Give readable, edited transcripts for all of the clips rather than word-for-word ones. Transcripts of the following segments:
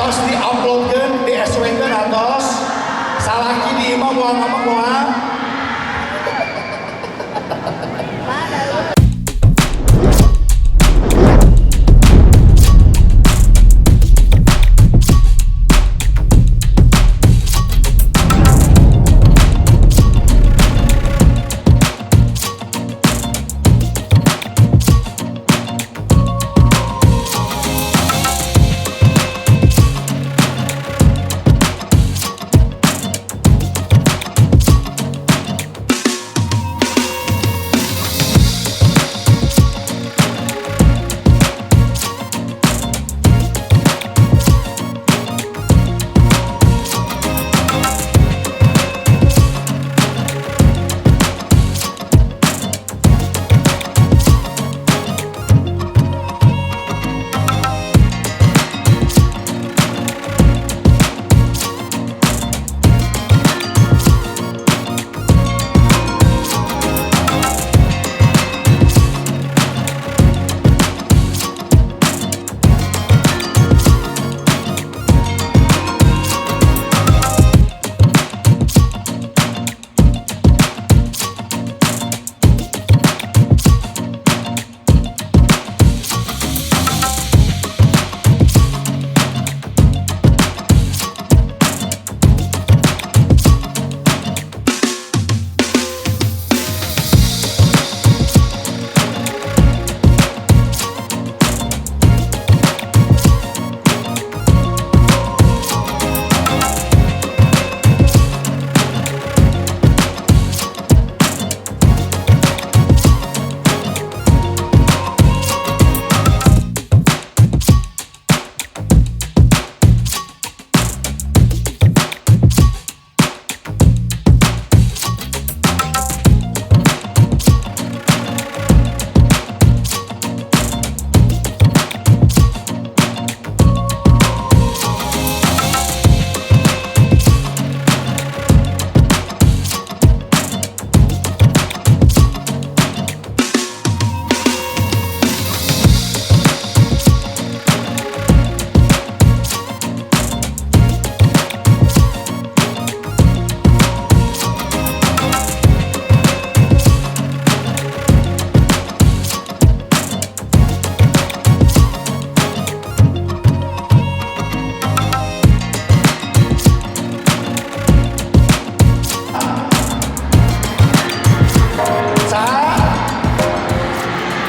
Tos diuploadkeun, di SW-keun atos. Salaki di imah moal ngambek moal.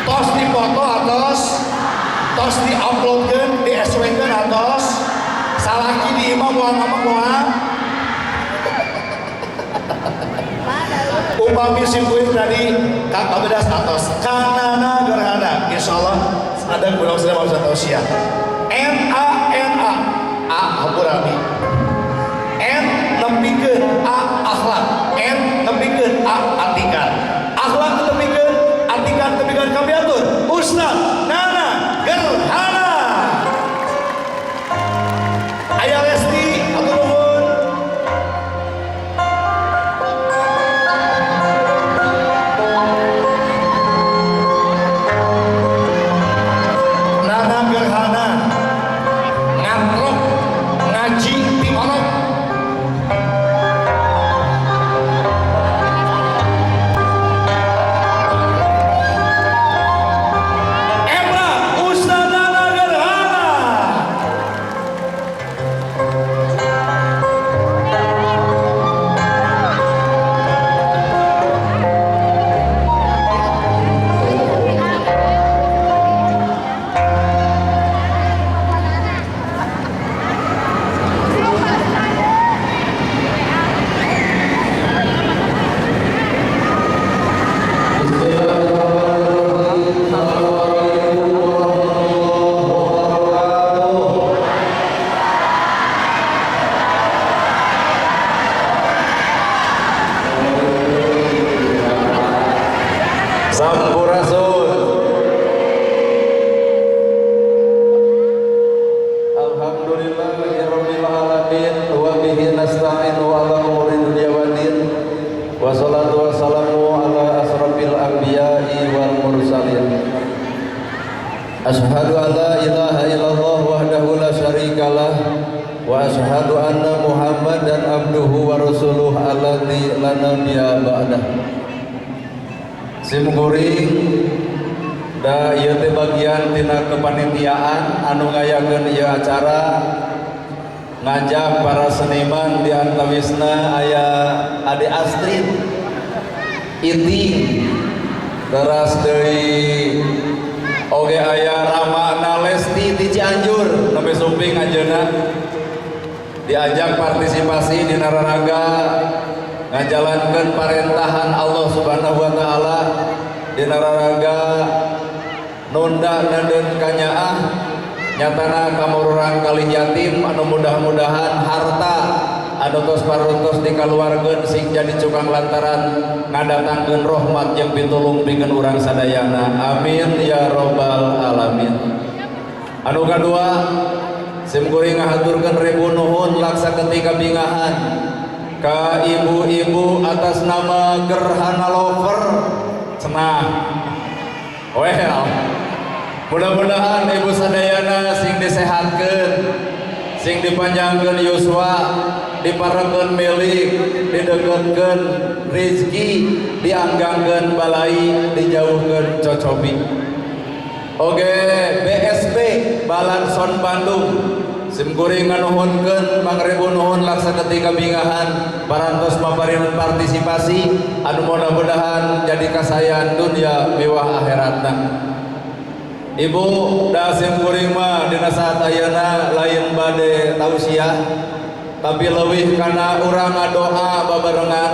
Tos dipoto atos, tos diuploadkeun, di SW-keun atos. Salaki di imah moal ngambek moal. Upami simpuin tadi Kang Kabedas atos Kanana Gerhana, insyaallah ada bulan sudah mau tausiah. N A N A A hampura mi. N nepikeun A akhlak, N nepikeun A atikan. Akhlak nepikeun atikan nepikeun kami atur Ustaz Nana Gerhana. Ayah Lesti atur nuhun. Nana Gerhana ngantrok ngaji ti orok. M Wa asyhadu anna Muhammadan abduhu wa rasuluh alladzi la nabiyya ba'dah. Sim kuring da ieu teh bagian tina kepanitiaan anu ngayakeun ieu acara, ngajak para seniman, di antawisna aya Ade Astrid, Iting, teras deui oge aya Rama Nalesti ti Cianjur, nembe sumping anjeunna, diajak partisipasi di raraga ngajalankeun parentahan Allah Subhanahu wa taala, di raraga nunda neundeun kanyaah, nyatana ka murangkalih yatim, anu mudah-mudahan harta anu tos parantos dikaluarkeun sing jadi cukang lantaran ngadatangkeun rahmat jeung pitulung pikeun urang sadayana. Amin ya robbal alamin. Anu kadua, sim kuring ngahaturkeun ribu nuhun laksa ketika bingahan ka ibu-ibu atas nama Gerhana Lover cenah. Well, mudah-mudahan ibu sadayana sing disehatkeun, sing dipanjangkeun yuswa, diparekeun milik, dideketkeun rizki, dianggangkeun balai, dijauhkeun cocobi. Oge BSB Balanson Bandung, sim kuring nganuhunkeun mangrebu nuhun laksa ketika bingahan parantos maparin partisipasi anu mudah-mudahan jadi kasayan dunia miwah akhiratna. Ibu, da sim kuring mah dina saat ayeuna lain bade tausiah, tapi leuwih kana urang ngadoa babarengan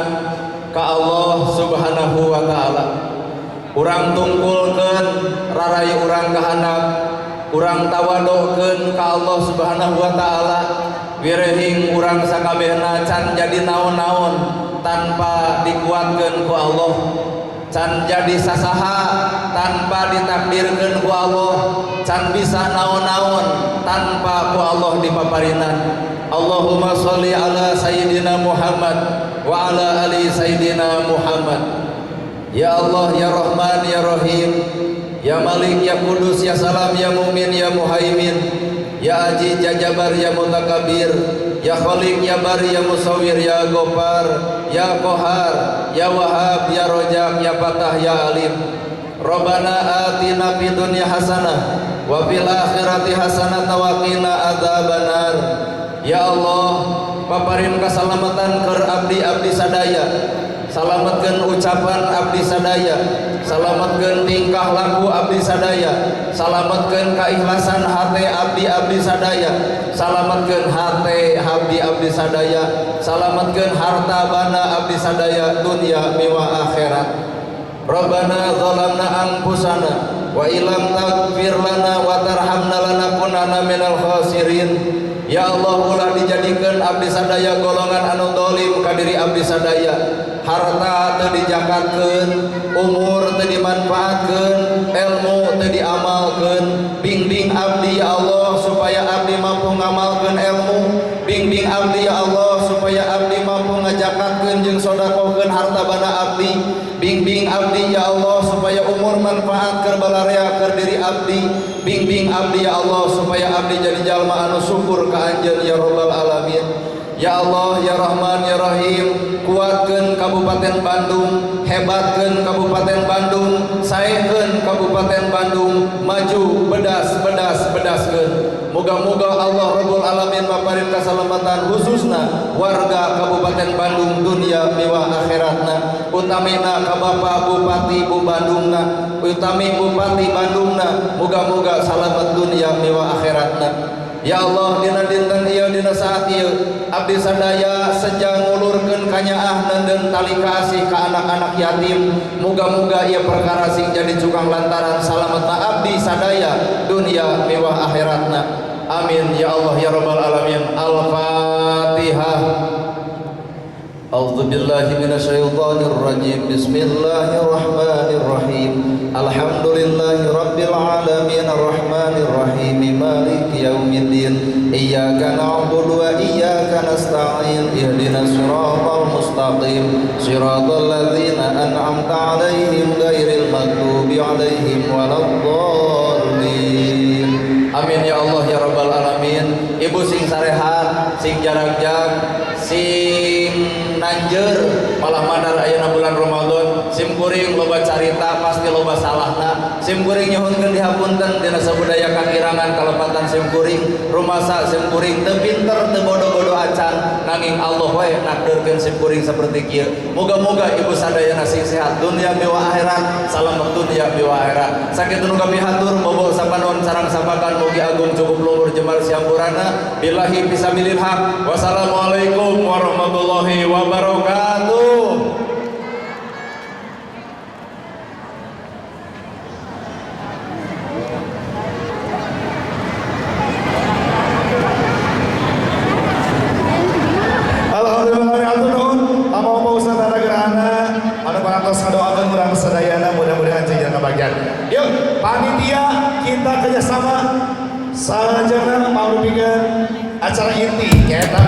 ka Allah Subhanahu wa taala. Urang tungkulkeun rarai urang ka handap, urang tawadokeun ka Allah Subhanahu wa taala, wirehing urang sakabehna can jadi naon-naon tanpa dikuatkeun ku Allah, can jadi sasaha tanpa ditakdirkeun ku Allah, can bisa naon-naon tanpa ku Allah dipaparinan. Allahumma sholli ala sayyidina Muhammad wa ala ali sayyidina Muhammad. Ya Allah, ya Rahman, ya Rahim, ya Malik, ya Kudus, ya Salam, ya Mumin, ya Muhaimin, ya Aziz, ya Jabar, ya Mutakabir, ya Khaliq, ya Bari, ya Musawwir, ya Gofar, ya Kohar, ya Wahab, ya Rojak, ya Fatah, ya Alim. Rabbana atina fid dunya hasanah wa fil akhirati hasanah wa qina adzabannar. Ya Allah, paparin kasalamatan keur abdi-abdi sadaya, salametkeun ucapan abdi sadaya, salametkeun tingkah laku abdi sadaya, salametkeun keikhlasan hati abdi-abdi sadaya, salametkeun hati abdi-abdi sadaya, salametkeun harta banda abdi sadaya dunia miwah akhirat. Rabbana zalamna anfusana wa illam taghfir lana wa tarhamna lanakunanna minal khasirin. Ya Allah, ulah dijadikan abdi sadaya golongan anu dolim ka diri abdi sadaya. Harta teu dijakatkeun, umur teu dimanfaatkeun, ilmu teu diamalkeun. Bimbing abdi, ya Allah, supaya abdi mampu ngamalkeun ilmu. Bimbing abdi, ya Allah, supaya abdi mampu ngajakatkeun jeung sodakohkeun harta banda abdi. Bimbing abdi, ya Allah, supaya umur manfaat keur balarea keur diri abdi. Bimbing abdi, ya Allah, supaya abdi jadi jalma anu syukur ka anjeun, ya robbal alamin. Ya Allah, ya Rahman, ya Rahim, kuatkeun Kabupaten Bandung, hebatkeun Kabupaten Bandung, saekeun Kabupaten Bandung, maju bedas bedas bedaskeun. Moga-moga Allah Rabbul Alamin maparin kasalamatan khususna warga Kabupaten Bandung dunia miwah akhiratna, utamina ka Bapak Bupati Bu Bandungna, utami Bupati Bandungna, moga-moga salamet dunia miwah akhiratna. Ya Allah, dina dinten ieu, dina saat ieu, abdi sadaya seja ngulurkeun kanyaah neundeun tali kasih ka anak-anak yatim. Muga-muga ieu perkara sing jadi cukang lantaran salametna abdi sadaya dunia miwah akhiratna. Amin ya Allah ya rabbal alamin. Al-Fatihah. أعوذ بالله من الشيطان الرجيم. بسم الله الرحمن الرحيم. الحمد لله رب العالمين الرحمن الرحيم مالك يوم الدين. إياك نعبد وإياك نستعين. اهدنا الصراط المستقيم، صراط الذين أنعمت عليهم غير المغضوب عليهم ولا الضالين. Amin ya Allah ya rabbal alamin. Ibu sing sarehat, sing jaragjag, sing nanjer malah mandar ayeuna bulan Ramadan. Sim kuring loba carita pasti loba salahna. Sim kuring nyuhunkeun dihapunten dina sabudaya kakirangan kalepatan sim kuring. Rumasa sim kuring teu pinter teu bodoh-bodoh acan, nanging Allah wae nakdirkeun sim kuring seperti kieu. Moga-moga ibu sadayana sing sehat dunia miwa akhirat, salamet dunia miwa akhirat. Sakitu nu kapihatur, bobo sapanon sarang sapakan, mugi agung cukup luhur jembar siampurana. Billahi fisabilil haq. Wassalamualaikum warahmatullahi wabarakatuh. Alhamdulillah, hatur nuhun. Ama Pak Ustaz Nana Gerhana anu parantos ngadoakeun urang sadayana, mudah-mudahan jadi kabagian. Yuk, panitia kita kerjasama sajana mangrupikeun acara inti nyaeta